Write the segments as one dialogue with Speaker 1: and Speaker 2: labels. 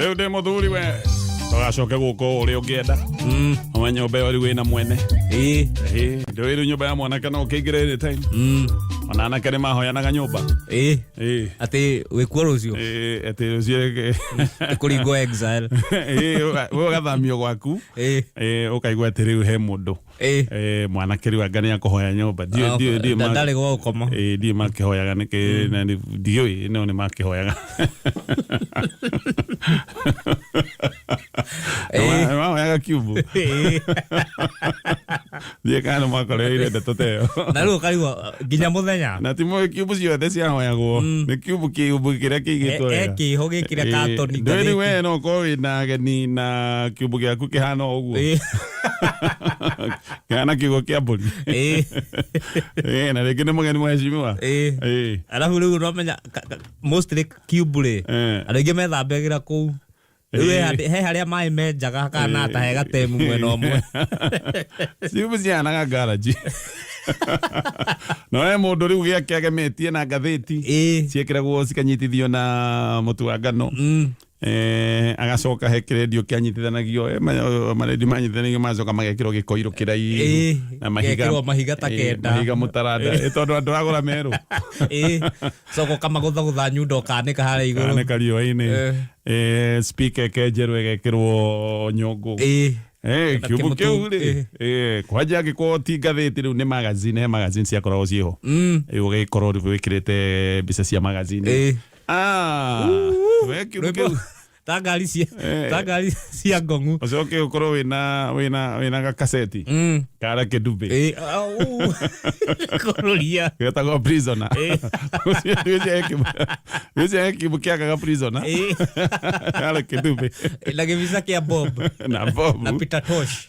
Speaker 1: Rĩu ndĩ mũthuri we ndũgacoke gũka ũrĩa ũngĩenda. Ũmenye nyũmba ĩyo rĩu ĩna mwene. Ĩĩ, ndũĩ rĩu nyũmba ya mwanake no ũkĩingĩre anytime. Ona anake nĩ mahoyanaga nyũmba. Ĩĩ.
Speaker 2: Atĩ wĩkuo rũciũ.
Speaker 1: Ĩĩ, atĩ rũciũ.
Speaker 2: Kũringwo exile.
Speaker 1: Ĩĩ, we ũgathamio gwaku. Ĩĩ, ũkaigua atĩ rĩu he mũndũ. Mwanake rĩu anga nĩ akũhoya nyũmba. Ndiũĩ ndiũĩ ndiũĩ
Speaker 2: Ndarĩ gwa gũkoma.
Speaker 1: Ĩĩ, ndiũĩ makĩhoyaga nĩkĩ na ndiũĩ no nĩ makĩhoyaga. Mahoyaga kiumbu. Ndiũĩ kana nĩ makorereire ndeto ta ĩyo.
Speaker 2: Na rĩu ũkarigwo nginya mũthenya.
Speaker 1: Na ti moĩ kiumbu ciothe ciahoyagwo. Nĩ kiumbu kiumbu kĩrĩa kĩigĩtwo wega.
Speaker 2: Kĩho gĩkĩre katoni
Speaker 1: Ndũĩ rĩu we no ũkorwo wĩna ageni na kiumbu gĩaku kĩhana o ũguo. Kĩhana kiugo kĩa mbũri. Na rĩngĩ nĩ mũgeni mheshimiwa.
Speaker 2: Arabu rĩu ũramenya mostly kiumbu rĩ, andũ aingĩ methambagĩra kũu. Rĩu he harĩa maĩ menjaga hakahana ta he gatemu mwena ũmwe.
Speaker 1: Ciumbu cihanaga garage. No he mũndũ rĩu gĩake agemetie na ngathĩti. Ciĩkĩragwo cikanyitithio na mũtu wa ngano. Agacoka he kĩrendio kĩanyitithanagio, marendio manyitithanagio magacoka magekĩrwo gĩkoiro kĩraihu. Na mahiga.
Speaker 2: Gekĩrwo mahiga ta kenda.
Speaker 1: Mahiga mũtaranda. Tondũ andũ agũra merũ.
Speaker 2: Coka ũkamagũthagũtha nyundo ũkanĩka harĩa igũrũ.
Speaker 1: Kanĩka riũa-inĩ. Speaker ĩkenjerwo ĩgekĩrwo nyũngũ.
Speaker 2: Na
Speaker 1: Kiumbu
Speaker 2: kĩmũtu-
Speaker 1: kĩu rĩ, kwanja angĩkorwo ti ngathĩti rĩu nĩ magazine, he magazine ciakoragwo ciĩho. Rĩu ũgĩkorwo rĩu wĩkĩrĩte mbica cia magazine. Ah, we kiumbu
Speaker 2: Rwĩmbo
Speaker 1: kĩu.
Speaker 2: ta ngari cia ta ngari cia ngong'u.
Speaker 1: Ũcoke ũkorwo wĩna gakaseti ka Lucky Dube.
Speaker 2: Au. Kũrũria.
Speaker 1: Getagwo Prisoner. Ũcio he kiumbu kĩakaga Prisoner. Ka Lucky Dube.
Speaker 2: Na gĩbica kĩa Bob.
Speaker 1: Na Bob.
Speaker 2: Na Peter Tosh.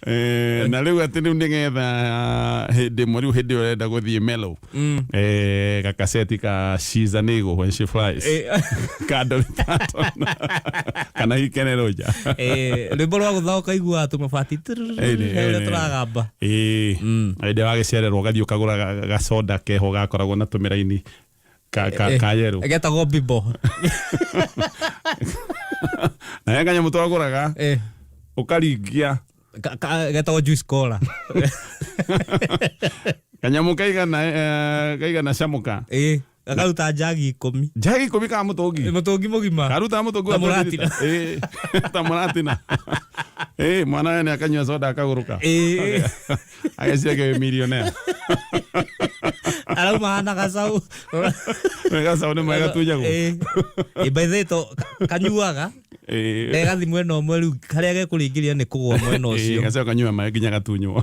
Speaker 1: Na rĩu atĩ rĩu nĩgetha hĩndĩ ĩmwe rĩu hĩndĩ ĩyo ũrenda gũthiĩ mellow. Gakaseti ka She's an Eagle When She Flies. Ka Dolly Parton. Kana Hikene Roja.
Speaker 2: Rwĩmbo rwa gũtha ũkaigua tũmabati ũrĩa tũragamba.
Speaker 1: Ĩĩ. Hĩndĩ wagĩcererwo ũgathiĩ ũkagũra gacoda keho gakoragwo na tũmĩraini ka yellow.
Speaker 2: Getagwo Bibo.
Speaker 1: Na he kanyamũ twagũraga ũkaringia.
Speaker 2: Getagwo juice cola.
Speaker 1: Kanyamũ kaigana camuka.
Speaker 2: Gakaruta njagi 10.
Speaker 1: Njagi 10 ka mũtũngi?
Speaker 2: Mũtũngi mũgima.
Speaker 1: Karuta mũtũngi wa
Speaker 2: Ta mũratina.
Speaker 1: 20 lita. Ta mũratina. Mwana we nĩ akanyua soda akagũrũka. Ageciria wĩ millionaire.
Speaker 2: Arauma hana gacau.
Speaker 1: Gacau nĩ maĩ gatunyagwo.
Speaker 2: By the way, to kanyuaga. Gathi mwena ũmwe rĩu karĩa gekũringĩria nĩ kũgũa mwena ũcio.
Speaker 1: Gacau kanyua maĩ nginya gatunywo.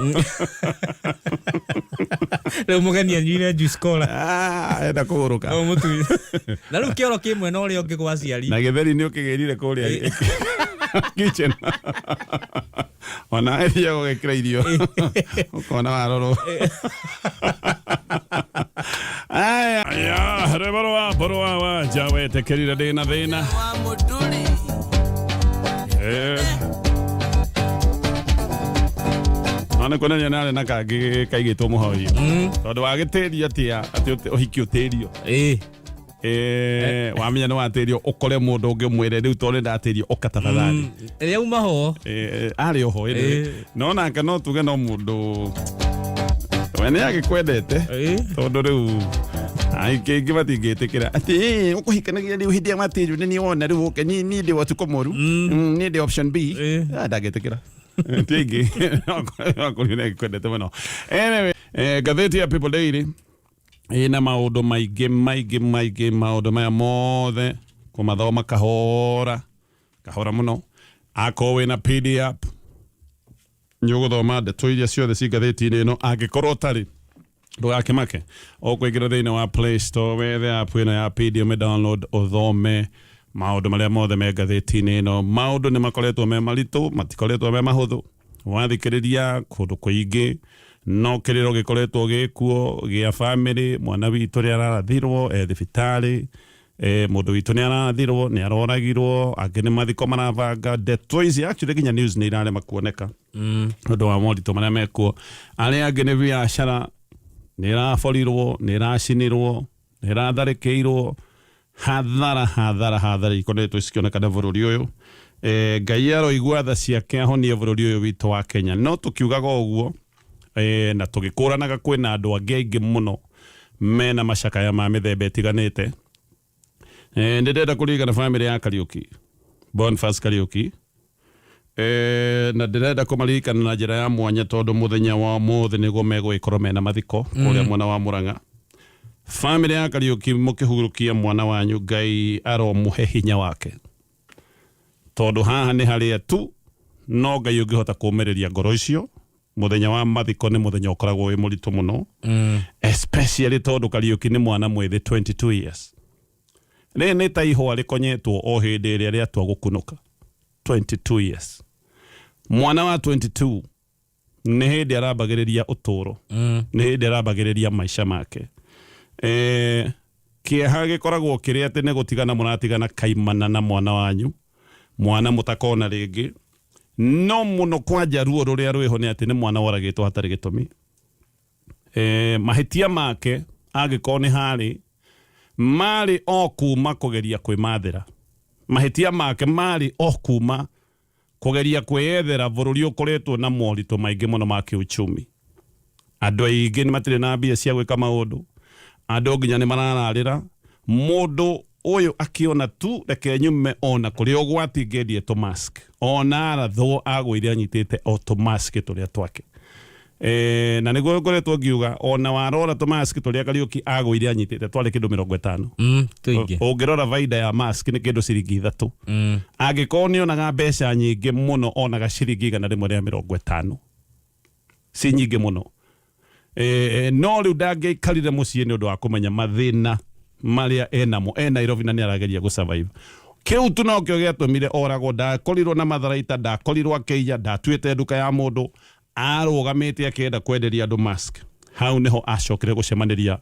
Speaker 2: Rĩu mũgeni anyuire juice cola.
Speaker 1: Ah, enda kũgũrũka.
Speaker 2: No mũtui. Na rĩu kĩoro kĩ mwena ũrĩa ũngĩ gwa aciari.
Speaker 1: Na gĩtheri nĩ ũkĩgĩrire kũrĩa kitchen. Ona ĩthiaga ũgekĩra irio. Ũkona warorwo. Aya, ya, rwĩmbo rwa Mbũrũ wa Nja wetĩkĩrire ndĩna thĩna. No nĩ kuonania nĩ arĩ na kangĩ kaigĩtwo mũhoi. Tondũ wagĩtĩrio atĩa atĩ ũhiki ũtĩrio. Wamenya nĩ watĩrio ũkore mũndũ ũngĩ ũmwĩre rĩu tondũ nĩ ndatĩrio ũka tafadhali.
Speaker 2: Ĩrĩa uma ho.
Speaker 1: Arĩ oho ĩrĩ. No nake no tuge no mũndũ we nĩ agĩkwendete tondũ rĩu aingĩ aingĩ matingĩtĩkĩra atĩ ũkũhikanagia rĩu hĩndĩ ĩrĩa watĩrio nĩ niĩ wona rĩu ũke niĩ ndĩ wa tukũ mũru. Niĩ ndĩ option B. Ah, ndangĩtĩkĩra. Ti aingĩ. No akorwo nĩ agĩkwendete mũno. Anyway, ngathĩti ya People Daily ĩna maũndũ maingĩ maingĩ maingĩ, maũndũ maya mothe kũmathoma kahora kahora mũno. Akorwo wĩna PD app nĩ ũgũthoma ndeto iria ciothe ci ngathĩti-inĩ ĩno. Angĩkorwo ũtarĩ, ndũgakĩmake, ũkũingĩra thĩinĩ wa Play Store wethe app ĩno ya PD, ũmĩ download, ũthome maũndũ marĩa mothe me ngathĩti-inĩ ĩno. Maũndũ nĩ makoretwo me maritũ, matikoretwo me mahũthũ. Wathikĩrĩria kũndũ kũingĩ no kĩrĩro gĩkoretwo gĩkuo gĩa famĩlĩ. Mwana witũ nĩ ararathirwo e thibitarĩ, mũndũ witũ nĩ ararathirwo, nĩ aroragirwo, angĩ nĩ mathiko marabanga. Ndeto ici actually nginya news nĩ irarema kuoneka nĩ ũndũ wa moritũ marĩa mekuo. Arĩa angĩ nĩ biacara nĩ ĩraborirwo, nĩ ĩracinirwo, nĩ ĩratharĩkĩirwo. Hathara, hathara, hathara ikoretwo cikĩonekana bũrũri ũyũ. Ngai aroigua tha ciake ahonie bũrũri ũyũ witũ wa Kenya. No tũkiugaga ũguo na tũgĩkũranaga kwĩna andũ angĩ aingĩ mũno mena macakaya ma mĩthemba ĩtiganĩte. Nĩ ndĩrenda kũririkana bamĩrĩ ya Kariũki, Boniface Kariũki. Na ndĩrenda kũmaririkana na njĩra ya mwanya tondũ mũthenya wa ũmũthĩ nĩguo megũgĩkorwo mena mathiko kũrĩa mwena wa Murang'a. Bamĩrĩ ya Kariũki, mũkĩhurũkia mwana wanyu, Ngai aromũhe hinya wake, tondũ haha nĩ harĩa tu no Ngai ũngĩhota kũmĩrĩria ngoro icio. Mũthenya wa mathiko nĩ mũthenya ũkoragwo wĩ mũritũ mũno, especially tondũ Kariũki nĩ mwana mwĩthĩ, 22 years. Rĩrĩ nĩ ta ihũa rĩkonyetwo o hĩndĩ ĩrĩa rĩatua gũkunũka. 22 years, mwana wa 22 nĩ hĩndĩ arambagĩrĩria ũtũũro, nĩ hĩndĩ arambagĩrĩria maica make. Kĩeha gĩkoragwo kĩrĩ atĩ nĩ gũtigana mũratigana kaimana na mwana wanyu, mwana mũtakona rĩngĩ. No mũno kwanja ruo rũrĩa rwĩho nĩ atĩ nĩ mwana woragĩtwo hatarĩ gĩtũmi. Mahĩtia make angĩkorwo nĩ harĩ marĩ o kuma kũgeria kwĩmathĩra, mahĩtia make marĩ o kuma kũgeria kwĩyethera. Bũrũri ũkoretwo na moritũ maingĩ mũno ma kĩuchumi, andũ aingĩ nĩ matirĩ na mbia cia gwĩka maũndũ, andũ nginya nĩ marararĩra. Mũndũ ũyũ akĩona tu reke nyume ona kũrĩ ũgwati ngendie tũmask, ona arathwo agũire anyitĩte o tũmask tũrĩa twake. Na nĩguo ngoretwo ngiuga, ona warora tũmask tũrĩa Kariũki agũire anyitĩte twarĩ kĩndũ 50.
Speaker 2: Tũingĩ.
Speaker 1: Ũngĩrora baida ya mask nĩ kĩndũ ciringi 3. Angĩkorwo nĩ onaga mbeca nyingĩ mũno, onaga ciringi 150, si nyingĩ mũno. No rĩu ndangĩaikarire mũciĩ nĩ ũndũ wa kũmenya mathĩna marĩa enamo e Nairobi na nĩ arageria gũ survive. Kĩu tu nokĩo gĩatũmire oragwo. Ndakorirwo na matharaita, ndakorirwo akĩiya, ndatuĩte nduka ya mũndũ, arũgamĩte akĩenda kwenderia andũ mask. Hau nĩho acokire gũcemanĩria,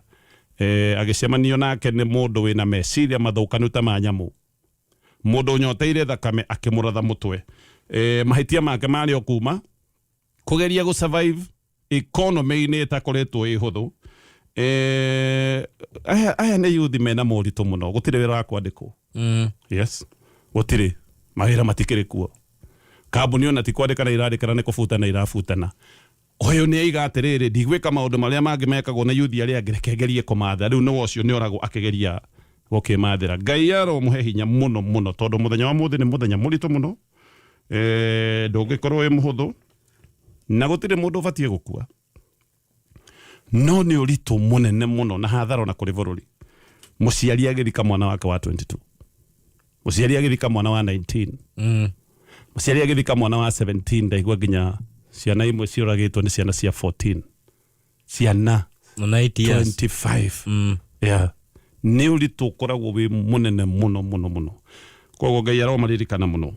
Speaker 1: agĩcemanio nake nĩ mũndũ wĩna meciria mathũkanu ta ma nyamũ, mũndũ ũnyoteire thakame, akĩmũratha mũtwe. Mahĩtia make marĩ o kuma kũgeria gũ survive economy-inĩ ĩtakoretwo ĩ hũthũ. Aya nĩ yuthi mena moritũ mũno, gũtirĩ wĩra wa kwandĩkwo. Yes, gũtirĩ mawĩra, matikĩrĩ kuo. Kambuni ona ti kwandĩkana irandĩkana, nĩ kũbutana irabutana. Ũyũ nĩ aiga atĩrĩrĩ, ndigwĩka maũndũ marĩa mangĩ mekagwo na yuthi arĩa angĩ, reke ngerie kũmatha. Rĩu nĩwe ũcio nĩ oragwo akĩgeria gũkĩmathĩra. Ngai aromũhe hinya mũno mũno, tondũ mũthenya wa mũthĩ nĩ mũthenya mũritũ mũno. Ndũngĩkorwo wĩ mũhũthũ na gũtirĩ mũndũ ũbatiĩ gũkua, no nĩ ũritũ mũnene mũno na hathara ona kũrĩ bũrũri, mũciari agĩthika mwana wake wa 22, mũciari agĩthika mwana wa 19, mũciari agĩthika mwana wa 17. Ndaigua nginya ciana imwe ciũragĩtwo nĩ ciana cia 14, ciana
Speaker 2: Na 8 years.
Speaker 1: 25. Yeah. Nĩ ũritũ ũkoragwo wĩ mũnene mũno mũno mũno. Koguo Ngai aromaririkana mũno.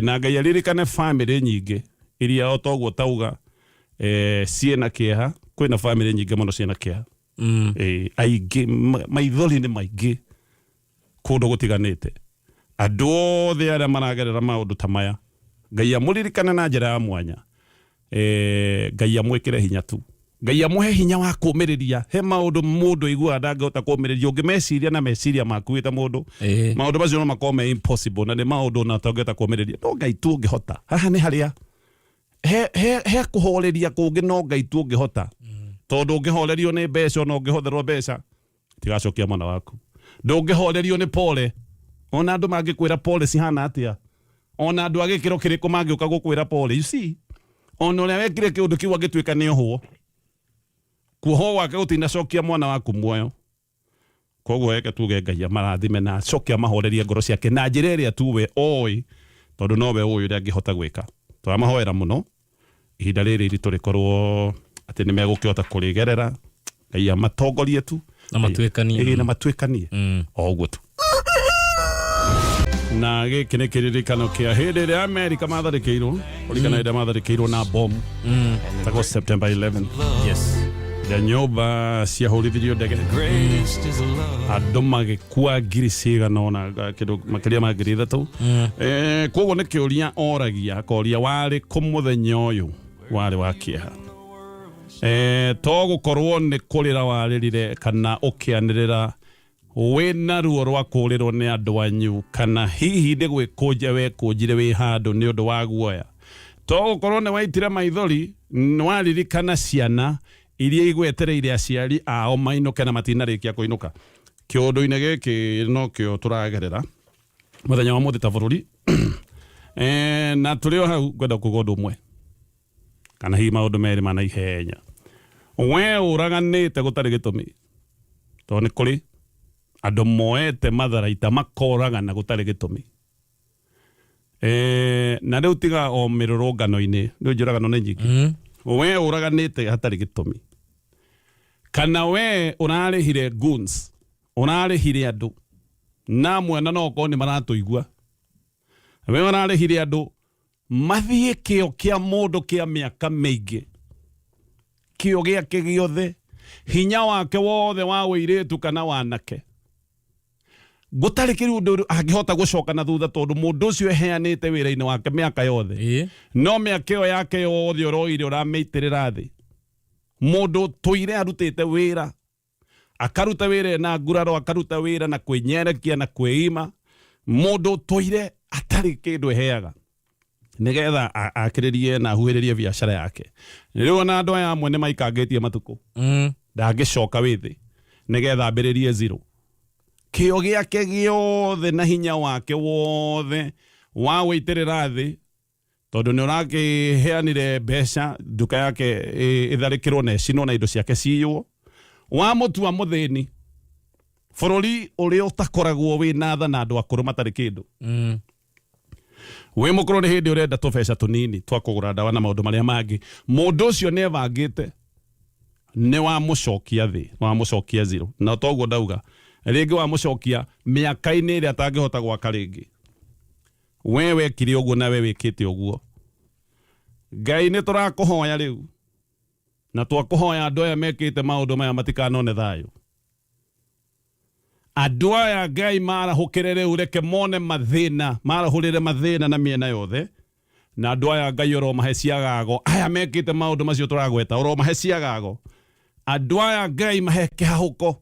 Speaker 1: Na Ngai aririkane bamĩrĩ nyingĩ iria o toguo tauga ciĩna kĩeha. Kwĩna bamĩrĩ nyingĩ mũno ciĩna kĩeha. Aingĩ maithori nĩ maingĩ kũndũ gũtiganĩte. Andũ othe arĩa maragerera maũndũ ta maya, Ngai amũririkane na njĩra ya mwanya. Ngai amwĩkĩre hinya tu, Ngai amũhe hinya wa kũmĩrĩria. He maũndũ mũndũ aiguaga ndangĩhota kũmĩrĩria, ũngĩmeciria na meciria maku wĩ ta mũndũ, maũndũ macio no makorwo me impossible na nĩ maũndũ ona ũtangĩhota kũmĩrĩria, no Ngai tu ũngĩhota. Haha nĩ harĩa he kũhoreria kũngĩ, no Ngai tu ũngĩhota, tondũ ũngĩhorerio nĩ mbeca, ona ũngĩhotherwo mbeca, tigacokia mwana waku. Ndũngĩhorerio nĩ pole, ona andũ mangĩkwĩra pole cihana atĩa, ona andũ a gĩkĩro kĩrĩkũ mangĩũka gũkwĩra pole. You see, ona ũrĩa wekire kĩũndũ kĩu angĩtuĩka nĩ ohwo, kuohwo gwake gũtinacokia mwana waku muoyo. Koguo reke tuge Ngai amarathime na acoke amahorerie ngoro ciake na njĩra ĩrĩa tu we oĩ, tondũ nowe ũĩ ũrĩa angĩhota gwĩka. Tũramahoera mũno ihinda rĩrĩ iritũ rĩkorwo atĩ nĩ megũkĩhota kũrĩgerera. Ngai amatongorie tu.
Speaker 2: Na matuĩkanie.
Speaker 1: Ĩĩ, na matuĩkanie o ũguo tu. Na gĩkĩ nĩ kĩririkano kĩa hĩndĩ ĩrĩa Amerika matharĩkĩirwo, ũrikana hĩndĩ ĩrĩa matharĩkĩirwo na bomu tagwo September 11, ya nyũmba ciahũrithirio ndege, andũ magĩkua ngiri cigana ũna, kĩndũ makĩria ma 3000. Koguo nĩ kĩũria oragia, akoria warĩ kũ mũthenya ũyũ warĩ wa kĩeha? To gũkorwo nĩ kũrĩra warĩrire kana ũkĩanĩrĩra. Wĩna ruo rwa kũũrĩrwo nĩ andũ anyu kana hihi nĩ gwĩkũnja wekũnjire wĩ handũ nĩ ũndũ wa guoya? To gũkorwo nĩ waitire maithori waririkana ciana iria igwetereire aciari ao mainũke na matinarĩkia kũinũka. Kĩũndũ-inĩ gĩkĩ nokĩo tũragerera mũthenya wa ũmũthĩ ta bũrũri. Na tũrĩ o hau ngwenda kuga ũndũ ũmwe kana hihi maũndũ merĩ ma naihenya. We ũraganĩte gũtarĩ gĩtũmi, tondũ nĩ kũrĩ andũ moete matharaita makoragana gũtarĩ gĩtũmi. Na rĩu tiga o mĩrũrũngano-inĩ, rĩu njũragano nĩ nyingĩ. We ũraganĩte hatarĩ gĩtũmi, kana we ũrarĩhire goons, ũrarĩhire andũ na amwe na no okorwo nĩ maratũigua, we ũrarĩhire andũ mathiĩ kĩo kĩa mũndũ kĩa mĩaka mĩingĩ, kĩo gĩake gĩothe, hinya wake wothe wa ũirĩtu kana wanake, gũtarĩ kĩrĩ ũndũ angĩhota gũcoka na thutha, tondũ mũndũ ũcio eheanĩte wĩra-inĩ wake mĩaka yothe. No mĩaka ĩyo yake yothe ũroire ũramĩitĩrĩra thĩ. Mũndũ ũtũire arutĩte wĩra, akaruta wĩra ena nguraro, akaruta wĩra na kwĩnyerekia na kwĩima, mũndũ ũtũire atarĩ kĩndũ eheaga nĩgetha akĩrĩrie na ahuhĩrĩrie biacara yake. Rĩu ona andũ aya amwe nĩ maikangĩtie matukũ, ndangĩcoka wĩthĩ nĩgetha ambĩrĩrie zero. Kĩo gĩake gĩothe na hinya wake wothe wa gũitĩrĩra thĩ, tondũ nĩ ũrakĩheanire mbeca nduka yake ĩtharĩkĩrwo na ĩcinwo na indo ciake ciywo, wamũtua mũthĩni. Bũrũri ũrĩa ũtakoragwo wĩna tha na andũ akũrũ matarĩ kĩndũ. Wĩ mũkũrũ nĩ hĩndĩ ũrenda tũbeca tũnini twa kũgũra ndawa na maũndũ marĩa mangĩ. Mũndũ ũcio nĩ ebangĩte, nĩ wamũcokia thĩ, nĩ wamũcokia zero. Na toguo ndauga, rĩngĩ wamũcokia mĩaka-inĩ ĩrĩa atangĩhota gwaka rĩngĩ. We wekire ũguo na we wĩkĩte ũguo. Ngai nĩ tũrakũhoya rĩu, na twakũhoya andũ aya mekĩte maũndũ maya matikanone thayũ. Andũ aya Ngai marahũkĩre rĩu, reke mone mathĩna, marahũrĩre mathĩna na mĩena yothe. Na andũ aya Ngai ũromahe ciagago, aya mekĩte maũndũ macio tũragweta, ũromahe ciagago. Andũ aya Ngai mahe kĩhahũko.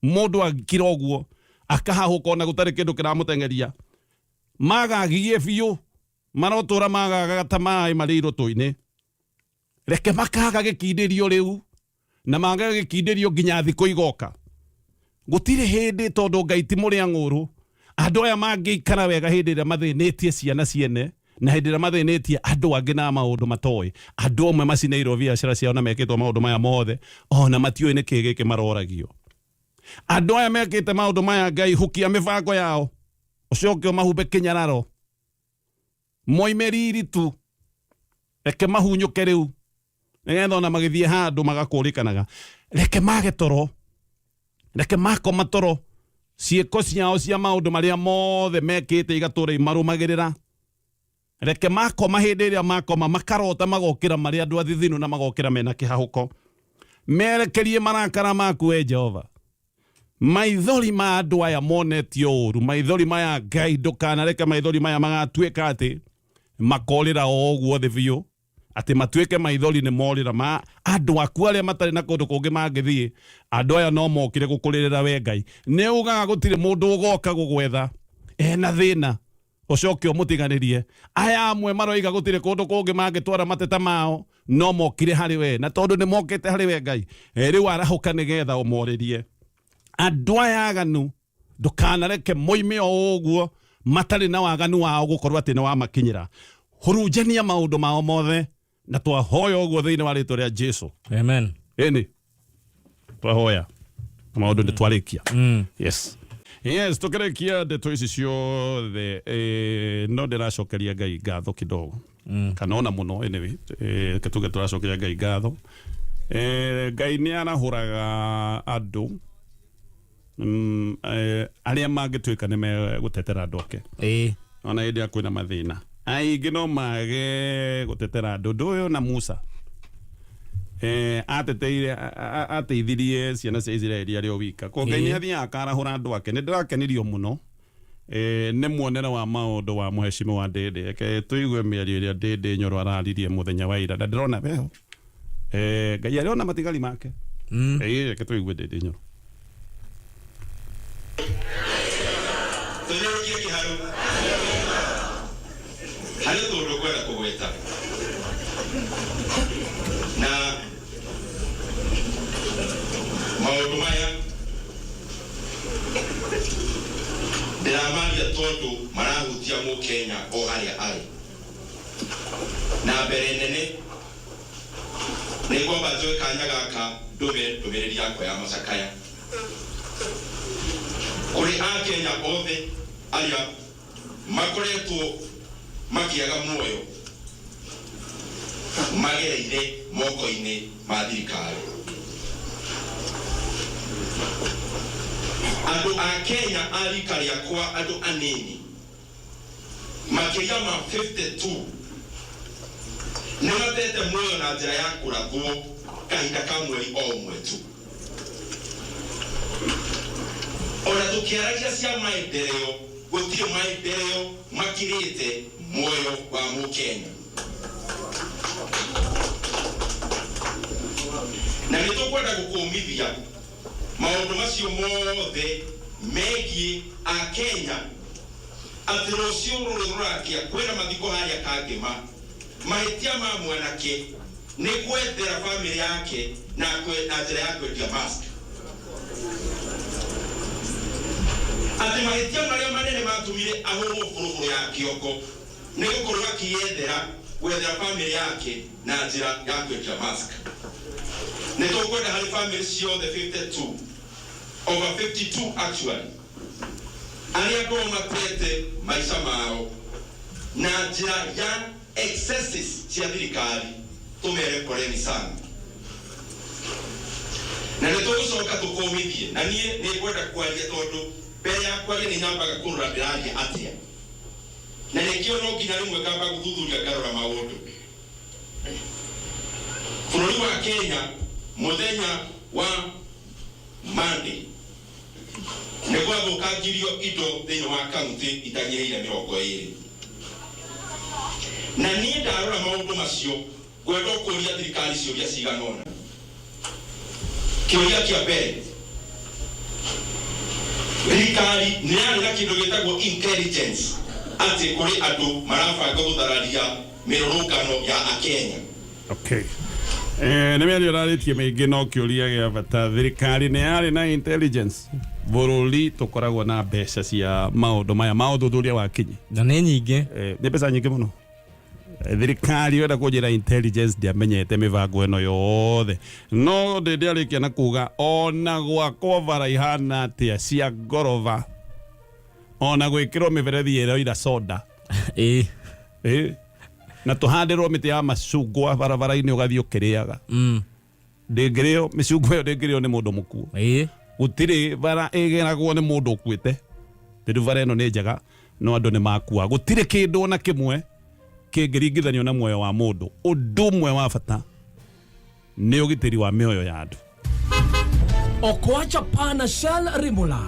Speaker 1: Mũndũ akira ũguo akahahũka ona gũtarĩ kĩndũ kĩramũteng'eria. Magagie biũ, marotũra magagaga ta maĩ marĩ irũtũ-inĩ. Reke makaga gĩkindĩrio rĩu, na magaga gĩkindĩrio nginya thikũ igoka. Gũtirĩ hĩndĩ, tondũ Ngai ti mũrĩa ng'ũrũ, andũ aya mangĩikara wega hĩndĩ ĩrĩa mathĩnĩtie ciana ciene na hĩndĩ ĩrĩa mathĩnĩtie andũ angĩ na maũndũ matoĩ. Andũ amwe macinĩirwo biacara ciao na mekĩtwo maũndũ maya mothe, ona matiũĩ nĩ kĩĩ gĩkĩ maroragio. Andũ aya mekĩte maũndũ maya, Ngai hukia mĩbango yao, ũcoke ũmahumbe kĩnyararo, moime riri tu, reke mahunyũke rĩu, nĩgetha ona magĩthiĩ handũ magakũrĩkanaga. Reke mage toro, reke makoma toro, ciĩko ciao cia maũndũ marĩa mothe mekĩte igatũra imarũmagĩrĩra. Reke makoma, hĩndĩ ĩrĩa makoma makarota magokĩra marĩ andũ athithinu na magokĩra mena kĩhahũko. Merekerie marakara maku, we Jehova. Maithori ma andũ aya monetio ũru, maithori maya Ngai ndũkanareke maithori maya magatuĩka atĩ makorĩra o ũguo thĩ biũ, atĩ matuĩke maithori nĩ morĩra ma andũ aku arĩa matarĩ na kũndũ kũngĩ mangĩthiĩ. Andũ aya no mokire gũkũrĩrĩra we Ngai. Nĩ ugaga gũtirĩ mũndũ ũgoka gũgwetha ena thĩna ũcoke ũmũtiganĩrie. Aya amwe maroiga gũtirĩ kũndũ kũngĩ mangĩtwara mateta mao, no mokire harĩ we, na tondũ nĩ mokĩte harĩ we Ngai, rĩu arahũka nĩgetha ũmorĩrie. Andũ aya aganu ndũkanareke moime o ũguo matarĩ na waganu wao gũkorwo atĩ nĩ wamakinyĩra. Hurunjania maũndũ mao mothe, na twahoya ũguo thĩinĩ wa rĩtwa rĩa Jesu.
Speaker 2: Amen.
Speaker 1: Ĩni twahoya na maũndũ nĩ twarĩkia. Yes, yes, tũkĩrĩkia ndeto ici ciothe, no ndĩracokeria Ngai ngatho kidogo, kana ona mũno. Anyway, reke tuge tũracokeria Ngai ngatho. Ngai nĩ arahũraga andũ arĩa mangĩtuĩka nĩ megũtetera andũ ake. Ona hĩndĩ ĩrĩa kwĩna mathĩna aingĩ no mage gũtetera andũ. Ũndũ ũyũ na Musa ateteire, ateithirie ciana cia Isiraeli arĩ o wika. Ko Ngai nĩ athiaga akarahũra andũ ake. Nĩ ndĩrakenirio mũno nĩ muonere wa maũndũ wa mũheshimiwa Ndĩndĩ. Reke tũigue mĩario ĩrĩa Ndĩndĩ Nyoro araririe mũthenya wa ira, na ndĩrona weho Ngai arĩ ona matigari make. Reke tũigue Ndĩndĩ Nyoro.
Speaker 3: Harĩ tũndũ ngwenda kũgweta na maũndũ maya ndĩramaria tondũ marahutia mũkenya o harĩa arĩ. Na mbere nene nĩ ngwamba njoe kanya gaka ndũme ndũmĩrĩri yakwa ya macakaya kũrĩ akenya othe arĩa makoretwo makĩaga muoyo magereire moko-inĩ ma thirikari. Andũ a Kenya a rika rĩakwa, andũ anini makĩria ma 52 nĩ matete muoyo na njĩra ya kũrathwo kahinda ka mweri o ũmwe tu. Ona tũkĩaragia cia maendeleo, gũtirĩ maendeleo makĩrĩte muoyo wa mũkenya. Na nĩ tũkwenda gũkũmithia maũndũ macio mothe megiĩ akenya atĩ rũciũ rũrũ rũrakia kwĩna mathiko harĩa Kangema. Mahĩtia ma mwanake nĩ gwethera bamĩrĩ yake na njĩra ya kwendia mask, atĩ mahĩtia marĩa manene matũmire ahũrwo bũrũbũrũ ya kĩongo nĩ gũkorwo akĩyethera gwethera bamĩrĩ yake na njĩra ya kwendia mask. Nĩ tũkwenda harĩ bamĩrĩ ciothe 52, over 52 actually, arĩa ngorwo matete maica mao na njĩra ya excesses cia thirikari, tũmere poleni sana. Na nĩ tũgũcoka tũkũmithie, na niĩ nĩ ngwenda kwaria tondũ mbere ya kwaria nĩ nyambaga kũrora ndĩraria atĩa, na nĩkĩo no nginya rĩmwe ngamba gũthuthuria ngarora maũndũ. Bũrũri wa Kenya mũthenya wa Monday nĩ gwathũkangirio indo thĩinĩ wa kaunti itanyihĩire 20, na niĩ ndarora maũndũ macio ngwenda kũũria thirikari ciũria cigana ũna. Kĩũria kĩa mbere, thirikari nĩ yarĩ na kĩndũ gĩtagwo intelligence atĩ kũrĩ andũ marabanga gũthararia mĩrũrũngano ya akenya?
Speaker 1: Okay. Nĩ mĩario ĩrarĩtie mĩingĩ, no kĩũria gĩa bata, thirikari nĩ yarĩ na intelligence? Bũrũri tũkoragwo na mbeca cia maũndũ maya ma ũthuthuria wa kinyi.
Speaker 2: Na nĩ nyingĩ.
Speaker 1: Nĩ mbeca nyingĩ mũno. Thirikari wenda kũnjĩra intelligence ndiamenyete mĩbango ĩno yothe? No ndĩ ndĩarĩkia na kuga ona gwakwo bara ihana atĩa cia ngoroba, ona gwĩkĩrwo mĩberethi ĩroira soda, na tũhandĩrwo mĩtĩ ya macungwa barabara-inĩ ũgathiĩ ũkĩrĩaga, ndĩngĩrĩo mĩcungwa ĩyo, ndĩngĩrĩo nĩ mũndũ mũkuũ. Gũtirĩ bara ĩgeragwo nĩ mũndũ ũkuĩte. Rĩu bara ĩno nĩ njega no andũ nĩ makua. Gũtirĩ kĩndũ ona kĩmwe kĩngĩringithanio na muoyo wa mũndũ. Ũndũ ũmwe wa bata nĩ ũgitĩri wa mĩoyo ya andũ.
Speaker 4: Okoa chapaa na Shell Rimula.